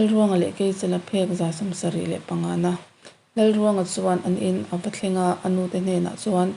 Lalruanga leh Keichala phek 75 na. Lalruanga chuan an in a va thleng a, a nute hnenah chuan,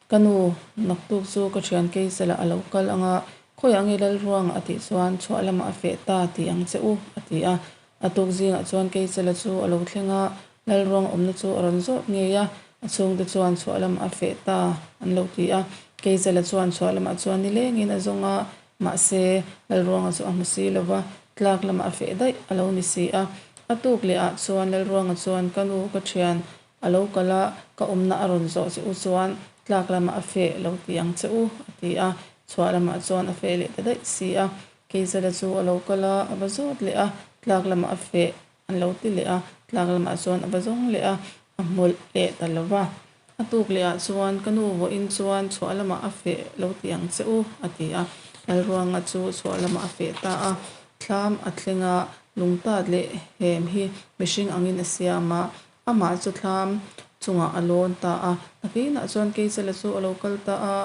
Ka nu, naktuk chu ka thian Keichala a lo kal ang a, khawiah nge Lalruanga a tih chuan chhuah lamah a feh ta ti ang che u, a ti a. A tuk zingah chuan Keichala chu a lo thleng a, Lalruanga awmna chu a rawn zawt ngei a, a chhungte chuan chhuah lamah a feh ta an lo ti a. Keichala chuan chhuah lamah chuan nilengin a zawng a, Mahse, Lalruanga chu a hmu si lo va, tlak lamah a feh daih a lo ni si a. A tuk leh ah chuan Lalruanga chuan, Ka nu, ka thian, a lo kal a, ka awmna a rawn zawh che u chuan tlak lamah a feh lo ti ang che u, a ti a. Chhuah lamah chuan a feh leh ta daih si a. Keizala chu a lo kal a, a va zawt leh a, tlak lamah a feh An lo ti leh a, tlak lamah chuan a va zawng leh a, a hmawlh leh ta lo va. A tuk leh ah chuan ka nu vawiin chuan chhuah lamah a feh lo ti ang che u, a ti a. Lalruanga chu chhuah lamah a feh ta a, thlam a thleng a, lungtat leh hem hi mihring angin a siam a, amah chu thlam chungah a lawn ta a. Nakinah chuan Keichala chu a lo kal ta a,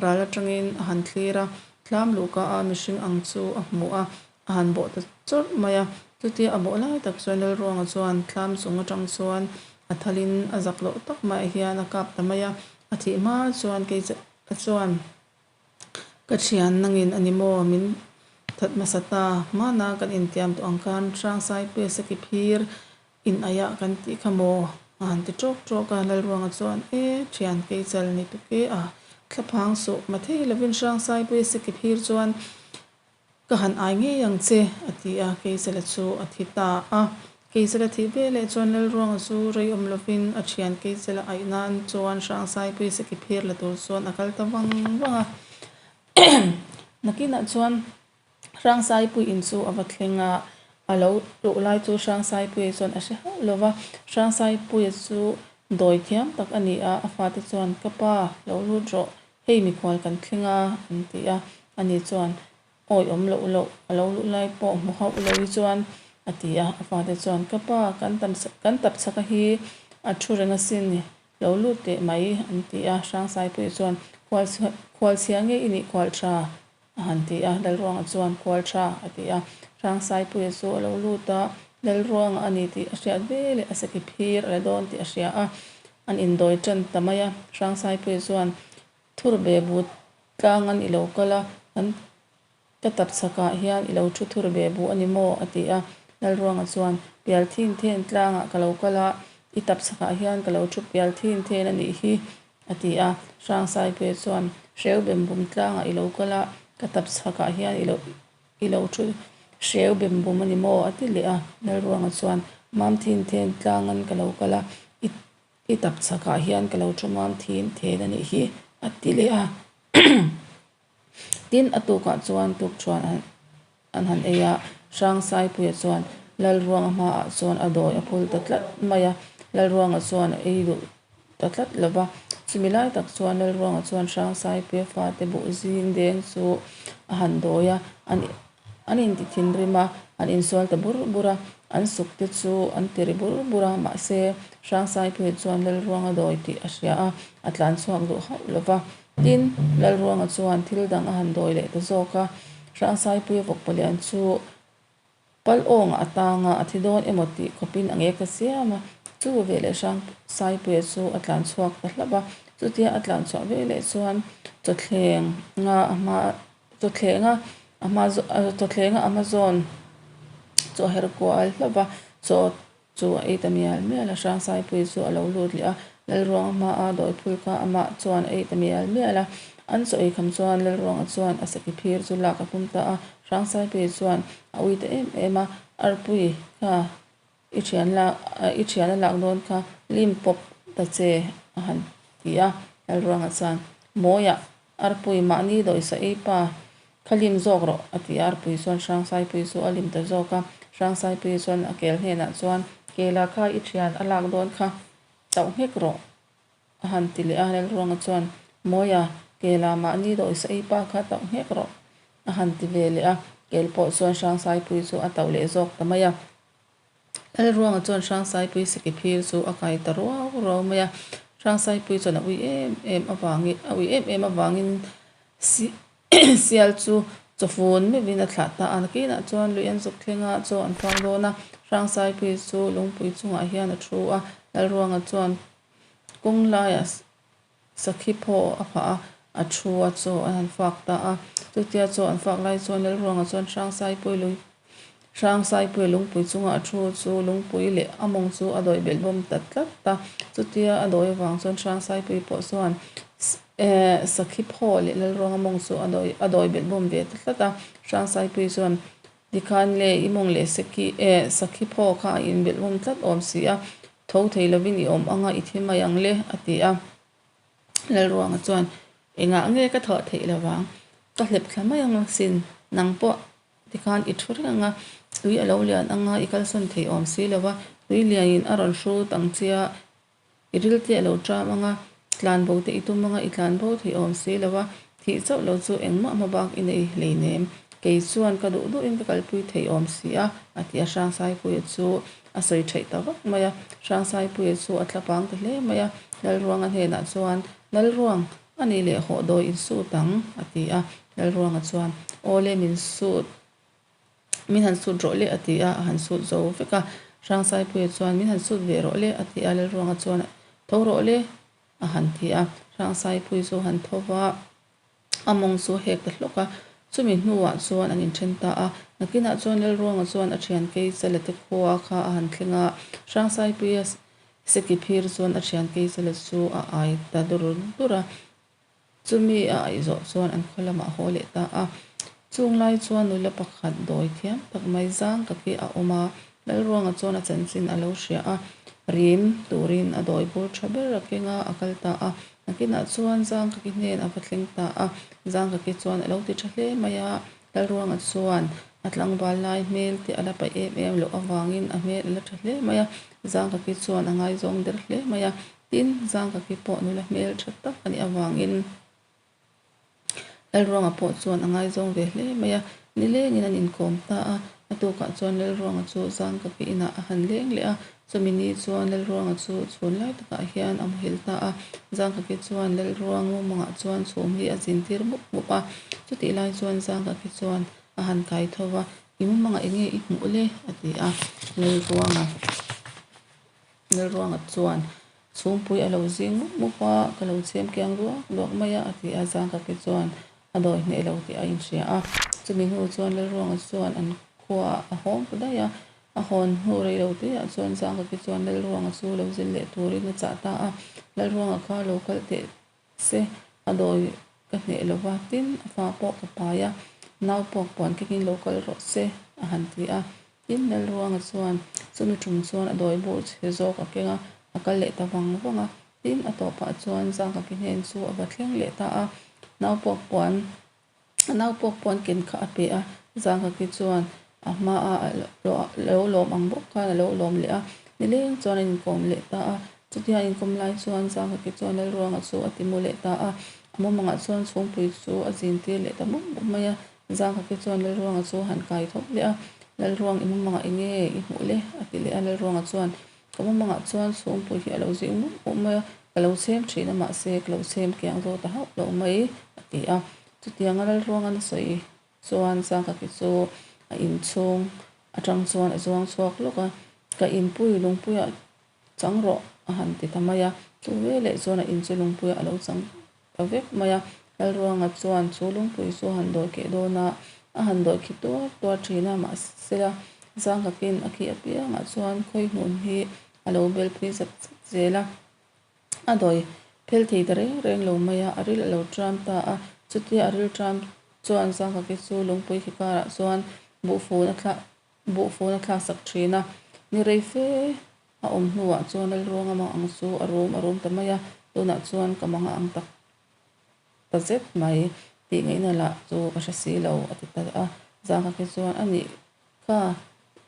ral atangin a han thlir a, thlam luhka a mihring ang chu a hmu a, A han bawh ta chawrh mai a, chutia a bawh lai tak chuan Lalruanga chuan thlam chung atang chuan a thalin a zak loh tak maiah hian a kap ta mai a, a thih hma chuan kei chuan ka thian nangin a ni maw min that hmasa ta, hmana kan intiam tawh ang khan Hrangsaipui a seki phir in aiah kan tih kha maw a han ti tawk tawk a, Lalruanga chuan e thian kei chal ni tuk e a thlaphang suh mathei lovin Hrangsaipui a seki phir chuan Ka han ai ngei ang che, a ti a, Keizela chu a thi ta a. Keizela thih veleh chuan Lalruanga chu rei awm lovin a thian Keizela aih nan chuan Hrangsaipui seki phir la tur chuan a kal ta vang vang a. Nakinah chuan Hrangsaipui in chu a va thleng a, a lo luh lai chu Hrangsaipui chuan a hre hauh lo va. Hrangsaipui chu dawi thiam tak a ni a, a fate chuan, Ka pa, lo lut rawh, Hei mikhual kan thleng a, an ti a. Ani chuan, Awi awm loh loh, a lo luh lai pawh hmu hauh lo hi chuan, a ti a. A fate chuan, Ka pa, kan tam kan tap chhaka hi a thu reng asin, lo lut teh mai, an ti a. Hrangsaipui chuan, Khual khual chhia nge i nih khual tha? a han ti a. Lalruanga chuan, Khual tha, a ti a. Hrangsaipui chu a lo lut a, Lalruanga a ni tih a hriat veleh a seki phir a la dawn tih a hria a. An indawi tan ta mai a, Hrangsaipui chuan Thurbe bu tlangan i lo kal a, kan ka tap chhakah hian i lo thu Thurbe bu a ni maw? a ti a. Lalruanga chuan Pial thin then tlangah ka lo kal a, i tap chhakah hian ka lo thu pial thin then a nih hi, a ti a. Hrangsaipui chuan Hreu bembum tlangah i lo kal a, ka tap chhakah hian i lo I lo thu hreu bem bum a ni maw? a ti leh a. Lalruanga chuan, Mam thin then tlangan ka lo kal a, i i tap chhakah hian ka lo thu mam thin then a nih hi, a ti leh a. Tin, a tukah chuan tukṭhuan an han ei a, Hrangsaipuia chuan Lalruanga hmaah chuan a dawi a phul ta tlat mai a. Lalruanga chuan a ei duh ta tlat lo va. Chumi lai tak chuan Lalruanga chuan Hrangsaipuia fate buh zing deng chu a han dawi a, an an inti thinrim a, an insual ta bur bur a, an suk te chu an ti ri bur bur a, mahse Hrangsaipuia chuan Lalruanga dawi tih a hria a, a tlan chhuak duh hauh lo va. Tin, Lalruanga chuan thil dang a han dawi leh ta zawk a, Hrangsaipuia vawkpalian chu Pal awngah a tang a, a thi dawn emaw tih khawpin a ngek ta siam a. Chu veleh hrang Saipuia chu a tlan chhuak ta hlauh a. Chutia a tlan chhuah veleh chuan chawthleng a a hma chawthleng a a hma chawthleng a a hma zawn chu a her kual hlauh a. Chaw chu a ei ta mial mial a, hrang Saipuia chu a lo lut leh a. Lalruanga hmaa dawiphul kha amah chuan a ei ta mial mial a. An chaw ei kham chuan Lalruanga chuan a seki phir chu lak a tum ta a. Hrangsaipui chuan a ui ta em em a, Arpui kha i thian lak i thian a lak dawn kha lim pawp ta che a han ti a. Lalruanga chuan, Mawiah, Arpui mahni dawisa ei pa kha lim zawk rawh a ti a. Arpui chuan Hrangsaipui chu a lim ta zawk a. Hrangsaipui chuan a kel hnenah chuan, Kela kha i thian a lak dawn kha tauh nghek rawh. A han ti leh a, Lalruanga chuan, Mawia, Kela mahni dawisa ei pa kha tauh nghek rawh, a han ti ve leh a. Kel pawh chuan Hrangsaipui chu a tauh leh zawk ta mai a. Lalruanga chuan Hrangsaipui seki phir chu a kai ta ruau ruau mai a. Hrangsaipui chuan a ui em em avangin a ui em em avangin si sial chu. Chawfun meuhin a thlah ta a, nakinah chuan lui an zuk thleng a, chaw an phak dawn a. Hrangsaipui chu lungpui chungah hian a thu a, Lalruanga chuan kawng laiah sakhi phaw a phah a, a thu a, chaw an han fak ta a. Chutia chaw an fak lai chuan Lalruanga chuan Hrangsaipui lui Hrangsaipuia lungpui chunga a thu chu lungpui leh a mawng chu a dawi belh bawm ta tlat a. Chutia a dawi avang chuan Hrangsaipui pawh chuan Sakhi phaw leh Lalruanga mawng chu a dawi a dawi belh bawm ve ta tlat a. Hrangsaipui chuan Tikhan le i mawng leh Seki Sakhi phaw kha a inbelh bawm tlat awm si a, tho thei lovin i awm anga i thi mai ang le a ti a. Lalruanga chuan Engah nge ka thawh theih lovang? Ka hlep thla mai ang asin, nang pawh Tikhan i thu reng a, tui a lo lian ang a, i kalsawn thei awm si lo va, tui lianin a rawn hrut ang che a, i ril te a lo ṭam ang a, tlan bo te i tum ang a, i tlan bo thei awm si lo va, thih chauh lo chu engmah hma bak i nei hleinem, kei chuan ka duh duhin ka kalpui thei awm si a, a ti a, Hrangsaipuia chu a sawi theih ta vak mai a, Hrangsaipuia chu a tla pang ta hle mai a, Lalruanga hnenah chuan, Lalruang, A nih leh hawh dawi in sut ang, a ti a. Lalruanga chuan, Aw le, min sut, min han sut rawh le, a ti a, a han sut zo vek a. Hrangsaipuia chuan, Min han sut ve rawh le, a ti a. Lalruanga chuan, Tho rawh le, a han ti a. Hrangsaipui chu a han tho va, a mawng chu a hek ta hlawk a. Chumi hnuah chuan an inthen ta a. Nakinah chuan Lalruanga chuan a thian Keichala te khua kha a han thleng a. Hrangsaipuia Seki phir chuan a thian Keichala chu a ai ta dur dur a, chumi a aih zawh chuan an khaw lamah a haw leh ta a. Chung lai chuan nula pakhat dawi thiam tak mai zang ka khi a awm a, Lalruanga chuan a chanchin a lo hria a, rim turin a dawi bur tha ber a keng a, a kal ta a. Nakinah chuan zang ka ki hnen a va thleng ta a, zang ka ki chuan a lo ti tha hle mai a, Lalruanga chuan a tlangval lai hmel te a la paih em em loh avangin a hmel a la tha hle mai a, Zangkaki chuan a ngaizawng der hle mai a, tin Zangkaki pawh nula hmel tha tak a nih avangin Lalruanga pawh chuan a ngaizawng ve hle mai a, nilengin an inkawm ta a, a tukah chuan Lalruanga chu Zangkaki inah a han leng leh a, Chumi ni chuan Lalruanga chu chhun lai takah hian a muhil ta a, Zangkaki chuan Lalruang mumangah chuan chhum hi a zin tir mup mup a. Chutih lai chuan Zangkaki chuan a han kai tho va, I mumangah eng nge i hmuh le? a ti a. Lalruanga Lalruanga chuan chhumpui a lo zing mup mup a, ka lo chhem kiang ruak ruak mai a, a ti a. Zangkaki chuan a dawi hneh lo tih a inhria a. Chumi hnu chuan Lalruanga chuan an khuaah a hawng ta daih a. A hawn hnu rei lo te ah chuan Zangkaki chuan Lalruanga chu lo zil leh turin a chah ta a. Lalruanga kha lo kal teh se a dawi ka hneh lo va, tin a fa pawh ka pai a, nau puak puan kengin lo kal rawh se a han ti a. Tin Lalruanga chuan chumi tum chuan a dawi bur chhe zawk a keng a, a kal leh ta vang vang a. Tin a tawpah chuan Zangkaki hnen chu a va thleng leh ta a, nau puak puan A nau pawh puan ken kha a pe a, Zangkaki chuan a hma a lo lawm ang bawk khan a lo lawm leh a, nileng chuan a inkawm leh ta a. Chutia a inkawm lai chuan Zangkaki chuan Lalruanga chu a ti mu leh ta a, a mumangah chuan chhungpui chu a zin tir leh ta mup mup mai a. Zangkaki chuan Lalruanga chu a han kai thawk leh a, Lalruang i mumangah eng nge i hmuh le? a ti leh a, Lalruanga chuan Ka mumangah chuan chhungpui hi a lo zing mup mup mai a, ka lo chhem thin a mahse ka lo chhem kiang zo ta hauh lo mai a ti a. Chutianga Lalruangan a sawi chuan Zangkaki chu a inchhung atang chuan a zuang chhuak lawk a, Ka inpui lungpuiah chang rawh a han ti ta mai a. Chu veleh chuan a in chu lungpuiah a lo chang ta vek mai a. Lalruanga chuan chu lungpui chu a han dawi keh dawn a, a han dawi khi tuar tuar thin a, mahsela Zangkakin a khi apiangah chuan khawihnun hi a lo belpui zat zat zel a. A dawi phel thei ta reng reng lo mai a, a ril a lo ṭam ta a. Chutia a ril ṭam chuan Zangkaki chu lungpui khi karah chuan buhfun a thlah buhfun a thlaksak ṭhin a. Ni rei fe a awm hnuah chuan Lalruanga mang ang chu a rum a rum ta mai a, tunah chuan ka mang a ang tak ta zet mai tih ngaihna lah chu ka hre si lo a ti ta a. Zangkaki chuan a nih Kha,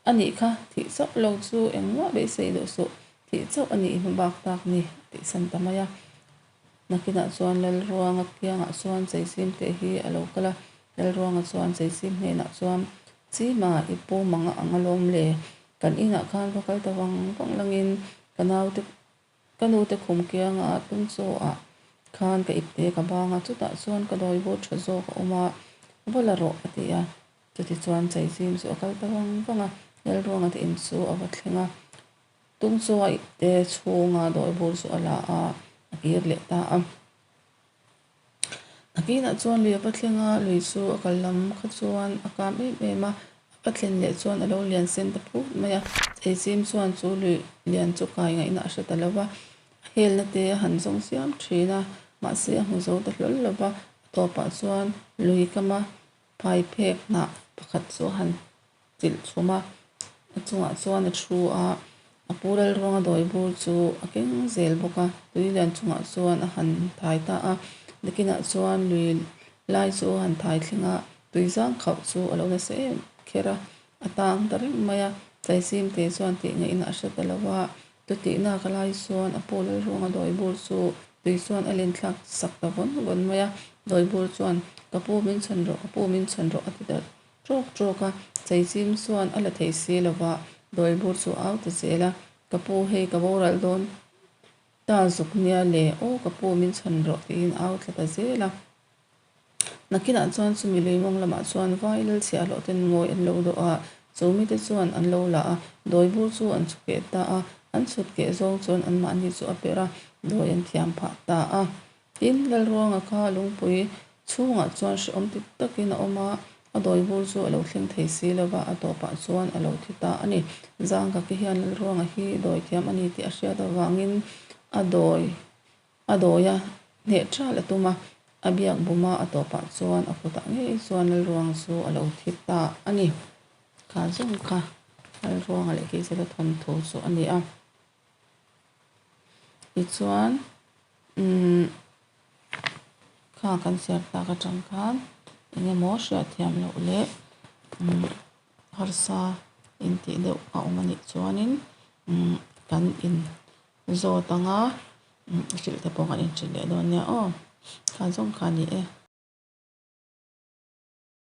a nih kha, thih chauh lo chu engmah beisei duh suh, thih chauh a nih hma bak tak ni, a tihsan ta mai a. Nakinah chuan Lalruanga kiangah chuan Cheichim teh hi a lo kal a, Lalruanga chuan Cheichim hnenah chuan, Chima, i pu mang a ang alawm le, kan inah khan va kal ta vang vang langin ka naute Ka nute khum kianga tum chaw ah khan ka ipte ka bang a, chutah chuan ka dawi bur tha zawk a awm a. Va la rawh, a ti a. Chutichuan Chaizim chu a kal ta vang vang a, Lalruanga te in chu a va thleng a. Tung chuai te chhunga dawi bur chu a la a, a kir leh ta a. A kinah chuan lui a va thleng a, lui chu a kal lam kha chuan a kam em em a, a va thlen leh chuan a lo lian sen ta phut mai a. Chaizim chuan chu lui lian chu kai ngaihna a hre ta lo va, a helna te a han zawng siam thin a, mahse a hmu zo ta hlawl lo va, a tawpah chuan lui kama phai phek hnah pakhat chu a han chilh chhum a, a chungah chuan a thu a, a pu Lalruanga dawi bur chu a keng zel bawk a, tui lian chungah chuan a han thai ta a, nakinah chuan lui lai chu a han thai thleng a, tui zang khauh chu a lo nasa em kher a, a tang ta reng mai a, Chaisim te chuan tih ngaihna a hre ta lo va, chutihna ka lai chuan a pu Lalruanga dawi bur chu tui chuan a len thlak sak ta vawn vawn mai a, dawi bur chuan ka pu min chhan rawh, ka pu min chhan rawh a ti ta Ṭawk ṭawk a, Chaichim chuan a la thei si lo va, dawi bur chu a au ta zel a, Ka pu hei ka boral dawn ta zuk nia le, aw ka pu min chhan rawh tiin a au thla ta zel a. Nakinah chuan chumi lui mawng lamah chuan vai lal chhiahhlawh ten ngawi an lo dawh a, chu mite chuan an lo la a, dawi bur chu an chhu keh ta a, an chhut keh zawng chuan anmahni chu a perh a, dawi an thiam phah ta a. Tin, Lalruanga kha lungpui chhungah chuan hrehawm ti takin a awm a, a dawi bur chu a lo thleng thei si lo va, a tawpah chuan a lo thi ta a ni. Zangkaki hian Lalruanga hi dawi thiam a ni tih a hriat avangin a dawi a dawi a, hneh ṭhal a tum a, a biak bum a, a tawpah chuan a kutah ngei chuan Lalruanga chu a lo thi ta a ni. Kha zawng kha Lalruanga leh Keizela thawnthu chu a ni a. Tichuan umm kha kan siam tak atang khan eng emaw hriatthiam loh leh umm harsa intih deuh a awm anih chuanin umm kan in zawt ang a hrilh te pawh kan inhrilh leh dawn nia aw kha zawng kha a ni e.